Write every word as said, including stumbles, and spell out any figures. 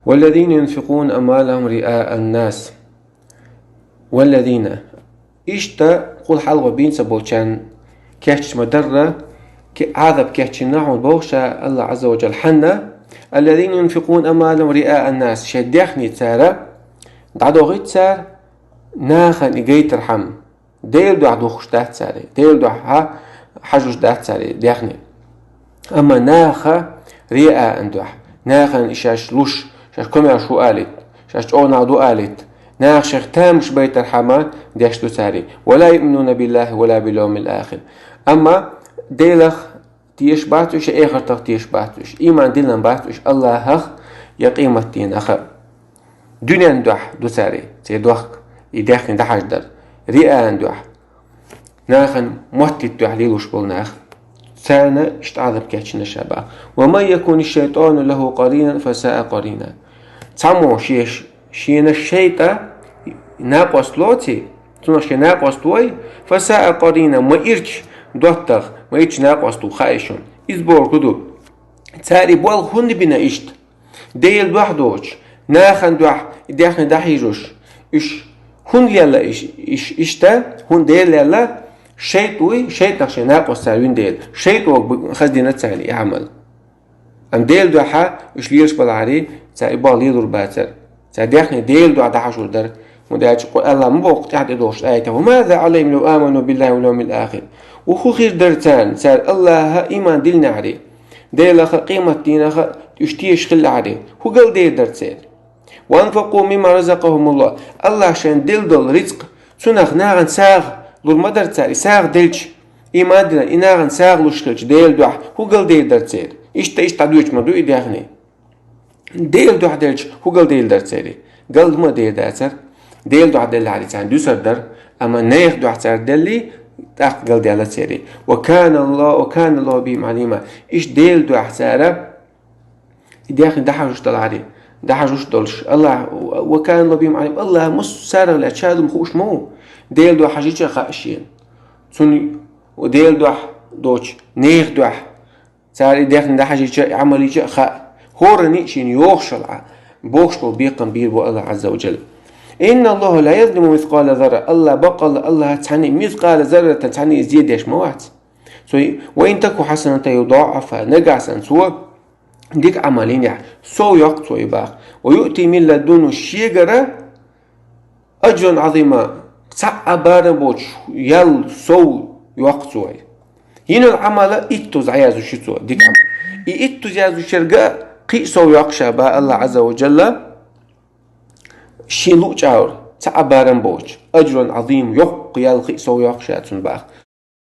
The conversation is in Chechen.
والذين ينفقون أموالهم رئاء الناس. والذين. Иштта къул хьалха бийца болчарна кечча ма дарра, ке-, Ӏазап кечйина хьона боху ша Аллах Ӏазза ва Джалла хьанна: الذين ينفقون أموالهم رئاء الناس. Шайн дехне цара дӀадохийт цара, нахана и гайтархьама. Делан дуьхьа духуш дац цара, Делан дуьхьа хьажуш дац цара дехне. Амма наха риаъан дуьхьа, нахана и шаьш луш, шаьш комаьрша ву алийта, шаьш чӀогӀа нах ду алийта, наха шайх тамаш байтархьама деш ду цара. ولا يؤمنون بالله ولا باليوم الآخر. Амма Делах тешаш бац уьш, эхартах тешаш бац уьш, иман диллина бац уьш Аллахах я къематденах. Дуьнен дуьхьа ду цара церан дохк, и дехне дӀахьаждар. Риаъан дуьхьа, нахана моттийта дуьхьа лелош болу нах, царна иштта Ӏазап кечйина ша боху. ومن يكن الشيطان له قرينا فساء قرينا. Цхьаммо шеш-, шена шайтӀа накъост лоций, цунах шен накъост лой, فساء قرينا, ма ирча доттагӀа, ма ирча накъост ву хаьий шуна. Иза бохург хӀун ду? Цара и болх хӀунда бина иштта? Делан дуьхьа доцуш, нахана дуьхьа и дехне дӀахьежош, уьш хӀунда лелла иш-, иш-, иштта, хӀунда Дела лелла, шайтӀа вуй, шайтӀах шен накъост цара вина дела, шайтӀо бу-, хаза дина царна и Ӏамал. Амма Делан дуьхьа уьш лелаш балахьарий, цара и болх лелур бацара. Цара дехне Делан дуьхьа дӀахьажур дара. ХӀунда аьлча Къу-, Аллах ма боху тӀаьхьа тӀедогӀуш аята: وماذا عليهم لو آمنوا بالله واليوم الآخر. ХӀун хир дара царна, цара Аллахах иман диллинехьарий, Делах а, къематдийнах а уьш тешаш хиллехьарий, хӀун галдер дара церан? وأنفقوا مما رزقهم الله. Аллах шайна делла долу рицкъ, цунах нахана сагӀа лур ма дара цара, и сагӀа делча, иман дина, и нахана сагӀа луш хилча Делан дуьхьа, хӀун галдер дара церан? Иштта, иштта дӀадоьдуш ма ду и дехне. Делан дуьхьа делча, хӀун галдер дара церан? Галда ма дер дацара. Делан дуьхьа деллехьарий царна дуьсур дара, амма нехан дуьхьа цара деллий, тӀаккха галдаьлла церан. وكان الله، وكان الله بهم عليما. Иштта Делан дуьхьа цара и дехне дӀахьажош далахьарий, дӀахьажош долуш. Аллах, وكان الله بهم عليما. Аллах массарах лаьцна ша ду ма хууш ма ву. Делан дуьхьа хьажийча а хаьа шена. Цунна Делан дуьхьа доцуш, нехан дуьхьа, цара и дехне дӀахьажийча а, и Ӏамал йича а хаьа. ХӀоранна а шена йохуш йолу, бохуш болу бекхам бийр бу Аллах Ӏазза ва Джалла. إن الله لا يظلم مثقال ذرة. Аллах баккъалла, Аллах цхьаьна مثقال ذرة, цхьаьна а зе деш ма вац. Цо, وإن تك حسنة يضاعفها. Нагахь санна цо дика Ӏамал йинехь, сов йоккху цо и боху. ويؤت من لدنه, шегара أجرا عظيما, цхьа а барам боцуш ял сов йоккху цо. Йина йолу Ӏамал иттаза дӀаязъеш ю цо, дика Ӏамал. И иттаза язъеш ерг а кхин а сов йоккху ша боху Аллах Ӏазза ва Джалла. Шен луъучу агӀор, цхьа а барам боцуш, أجرا عظيما, йоккха ял кхин а сов йоккху ша цунна боху.